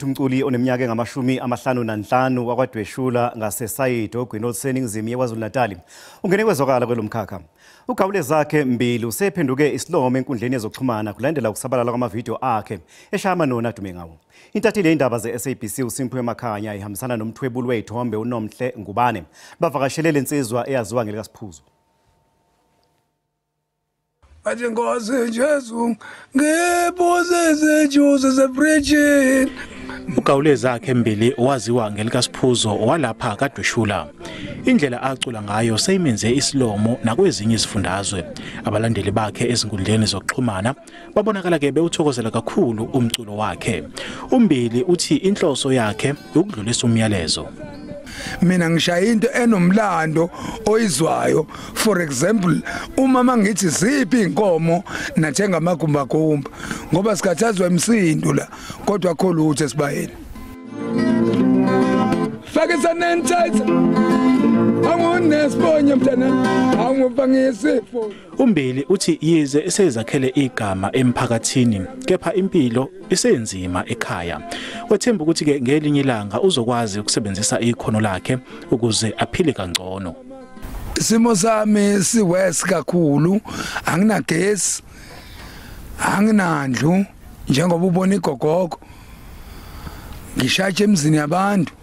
Umculi oneminyaka engama-55 wakwaDweshula ngaseSayidi ogwini oluseningizimu yeKwaZulu-Natali ungene kwezwakala kwelomkhakha. Ugawule zakhe Mbili usephenduke isilomo enkundleni yezokuxhumana kulandela ukusabalala kwamavidiyo akhe eshaya amanoni adume ngawo. Intatheli yezindaba ze-SABC uSimphiwe Makhanya ihambisana nomthwebuli wezithombe uNomhle Ngubane bavakashele lensizwa eyaziwa ngelikaSiphuzo. Bathi Nkosi Jesu ngiphuze ijuice zefrijini. Ugawule zakhe Mbili waziwa ngelikaSiphuzo walapha kaDweshula. Indlela acula ngayo seyimenze isilomo nakwezinye izifundazwe. Abalandeli bakhe ezinkundleni zokuxhumana babonakala ke bewuthokozela kakhulu umculo wakhe. UMbili uthi inhloso yakhe ukudlulisa umyalezo. Mina ngishaya into enomlando oyizwayo. For example, uma mangithi ziphi inkomo nathenga amagumbagumba ngoba sikhathazwa emsindo la, kodwa akho lutho esibayeni. Faka sanitizer. Angunesibonye mntana, angufangisifo. UMbili uthi yize esezakhele igama emphakathini, kepha impilo isenzima ekhaya. Wethemba ukuthi ke ngelinye ilanga uzokwazi ukusebenzisa ikhono lakhe ukuze aphile kangcono. Isimo sami siwes kakhulu, anginagesi, anginandlu, njengoba ubona igogogo. Ngishaye emzini yabantu.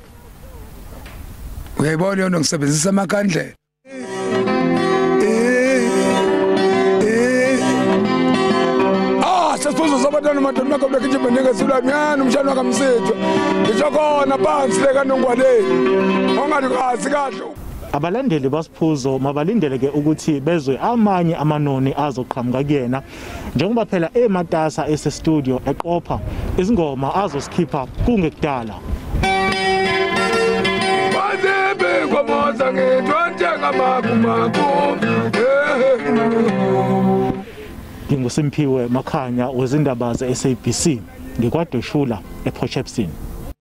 Uyayibona yona ngisebenzisa amakhandlela. Sesiphuzo sabantwana madonna kabla kijibheneke silamyana umshana kaMsithwa. Ngisho khona phansi le kaNongwaneni. Ongathi kahle. Abalandeli baSiphuzo mabalindeleke ukuthi bezwe amanye amanoni azoqhamuka kuyena, njengoba phela ematasa ese studio eqopha izingoma azosikhipha kungekudala. NginguSimphiwe Makhanya wezindaba ze-SABC ngikwaDweshula ePort Shepstone.